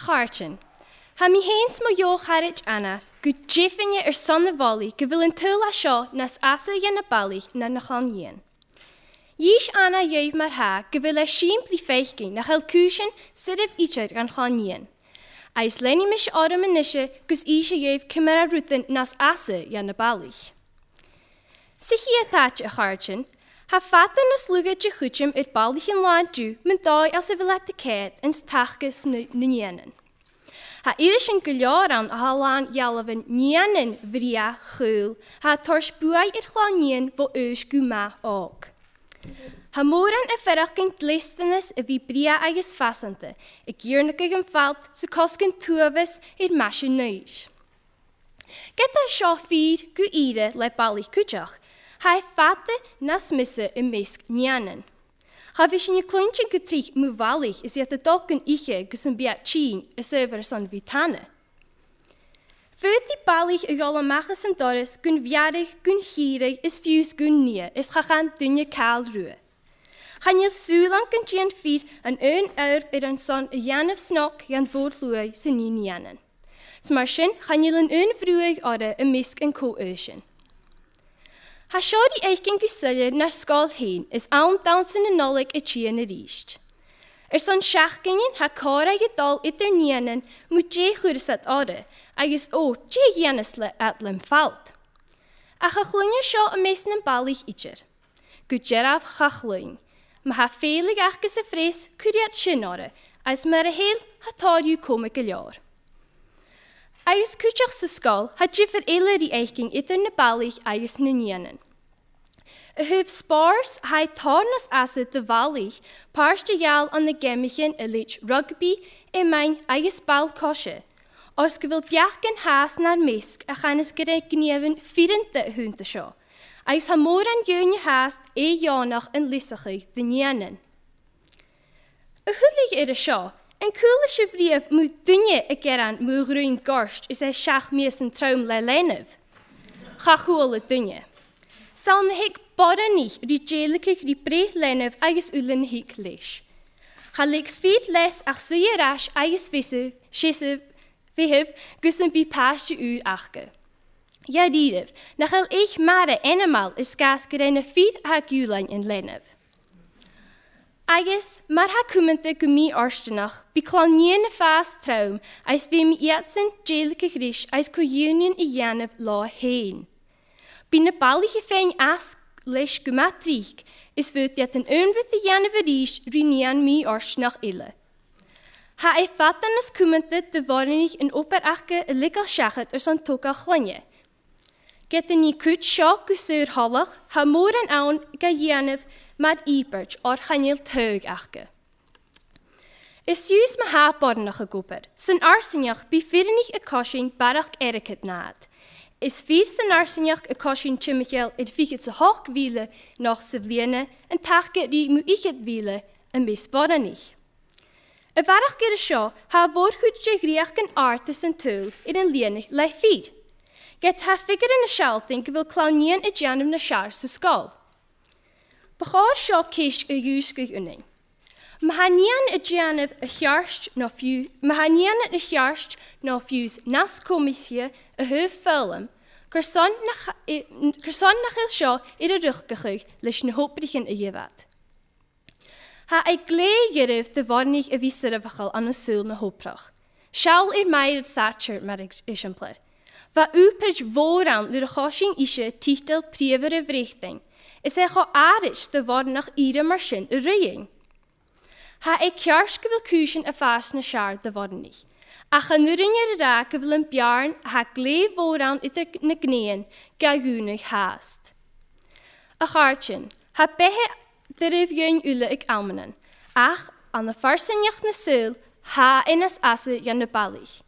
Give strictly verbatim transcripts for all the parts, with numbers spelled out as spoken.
A chàirdean, tha mi fhìn 's mo dheagh charaid Anna gu deimhinne airson a' bhalaich gu bheil an t-saoghal seo nas fhasa dha na balaich na na chlann-nighean. Dh'inns Anna dhuibh mar-thà gu bheil e sìmplidh faicinn nach eil cùisean soirbh idir dhan chlann-nighean. Agus leanaidh mise orm a-nise gus innse dhuibh ciamar a tha rudan nas fhasa dha na balaich. Sa chiad àite, a chàirdean, tha fada nas lugha de chuideam air balaich an latha an-diugh mun dòigh anns a bheil iad a' coimhead anns an taca ris na, na nigheanan. Tha irisean gu leòr ann a tha làn dhealbhan nigheanan brèagha, chaol, a tha a' toirt buaidh air chlann-nighean bho aois gu math òg. Tha mòran a' faireachdainn dleastanas a bhith brèagha agus fasanta, ag iarnadh am falt 's a' cosg an t-uabhas air maise-gnùis. Ged a tha seo fìor gu ìre le balaich cuideachd, tha e fada nas miosa am measg nigheanan. Cha bhi sinn a' cluinntinn gu tric mu bhalaich is iad a' dol gun ithe gus am bi iad tinn is adhbhar airson a bhith tana. Faodaidh balaich a dhol a-mach às an doras gun bhearradh, gun chìreadh is fiù 's gun nighe is cha chan duine càil riutha. Chan eil sùil ann gun dèan fir an aon adharb air an son a dhèanamh snog dhan mhòr-shluagh 's an nigheanan. 'S mar sin, chan eil an aon bhruthadh orra am measg an co-aoisean. Tha seo ri fhaicinn gu soilleir nar sgoil fhèin is àm dannsa na Nollaig a' tighinn a-rithist. Airson seachdainean tha còmhradh a' dol eadar nigheanan mu dè chuireas iad orra agus, o, dè dhèanas le, iad lem falt. Ach cha chluinnear seo am measg nam balaich idir. Gu dearbh cha chluinn. Ma tha fèileadh aca sa phreas, cuiridh iad sin orra, agus mura h-eil, tha tòrr dhiubh coma gu leòr. Agus cuideachd sa sgoil, tha diofar eile ri fhaicinn eadar na balaich agus na nigheanan. A thaobh spòrs, tha e tòrr nas fhasa do bhalaich pàirt a ghabhail ann an geamaichean a leithid rugbaidh, iomain agus ball-coise, oir 's gu bheil beachdan fhathast nar measg a chanas gur e gnìomhan fireanta a th' annta seo, agus tha mòran dhaoine fhathast eadh-dheònach an leasachadh do nigheanan. A thuilleadh air a seo, an cuala sibh riamh mu duine a' gearan mu dhrùin goirt is e seachd mìosan trom le leanabh? Cha chuala duine. 'S ann a thig boireannaich ri dèiligeadh ri breith leanabh agus uile na thig leis. Cha leig fir leas ach suidhe air ais agus fios-, seasamh, feitheamh gus am bi pàiste ùr aca. Dha-rìribh, nach eil eich-mara ainmeil is gus gur e na fir a tha a' giùlain an leanabh. Agus, mar a tha cumanta gu mì-fhortanach, bidh clann-nighean a' fàs trom, agus feumaidh iadsan dèiligeadh ris agus co-dhùnaidhean a dhèanamh leotha fhèin. Bidh na balaich a' faighinn às leis gu math tric, is faodaidh iad an aon rud a dhèanamh a-rithist ri nighean mì-fhortanach eile. Tha e fada nas cumanta do bhoireannaich an obair aca a leigeil seachad airson togail chloinne. Ged a nì cuid seo gu saor-thoileach, tha mòran ann ga dhèanamh mar ìobairt oir chan eil taghadh aca. Is fiù 's ma tha boireannach ag obair, san fharsaingeachd bidh fireannaich a' coiseachd barrachd airgid nad. Is fir san fharsaingeachd a' coiseachd timcheall air fichead 's a h-ochd mìle not sa bhliadhna an taca ri mu fhichead mìle am measg boireannaich. A bharrachd air a seo, tha a' mhòr-chuid de dhreuchdan àrda san t-saoghal air an lìonadh le fir. Ged tha figearan a' sealltainn gu bheil clann-nighean a' dèanamh nas fheàrr sa sgoil. Bu chòir seo ceist a dhùsgadh annainn. Ma tha nighean a' dèanamh a cheart no fiù, ma tha nigheanan a cheart no fiù 's nas comasaiche a thaobh foghlam, carson nach, eh, carson nach eil seo air a riochdachadh leis na h-obraichean a gheibh iad? Tha e glè dhoirbh do bhoireannaich a bhith soirbheachail ann an saoghal na h-obrach. Seall air Margaret Thatcher mar eis-, eisimpleir. Bha ùpraid mhòr ann nuair a choisinn ise tiotal Prìomhaire a' Bhreatainn, is e cho àraid do bhoireannach ìre mar sin a ruighinn. Tha e ceart gu bheil cùisean a' fàs nas fheàrr do bhoireannaich, ach chan urrainn a ràdh gu bheil am beàrn a tha glè mhòr ann eadar na gnèithean ga dhùnadh fhathast. A chàirdean, tha beatha doirbh dhuinn uile aig amannan, ach ann am farsaingeachd na saoghal, tha e nas fhasa dha na balaich.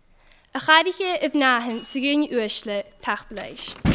A chathraiche, a mhnathan 's a dhaoine uaisle, tapadh leibh.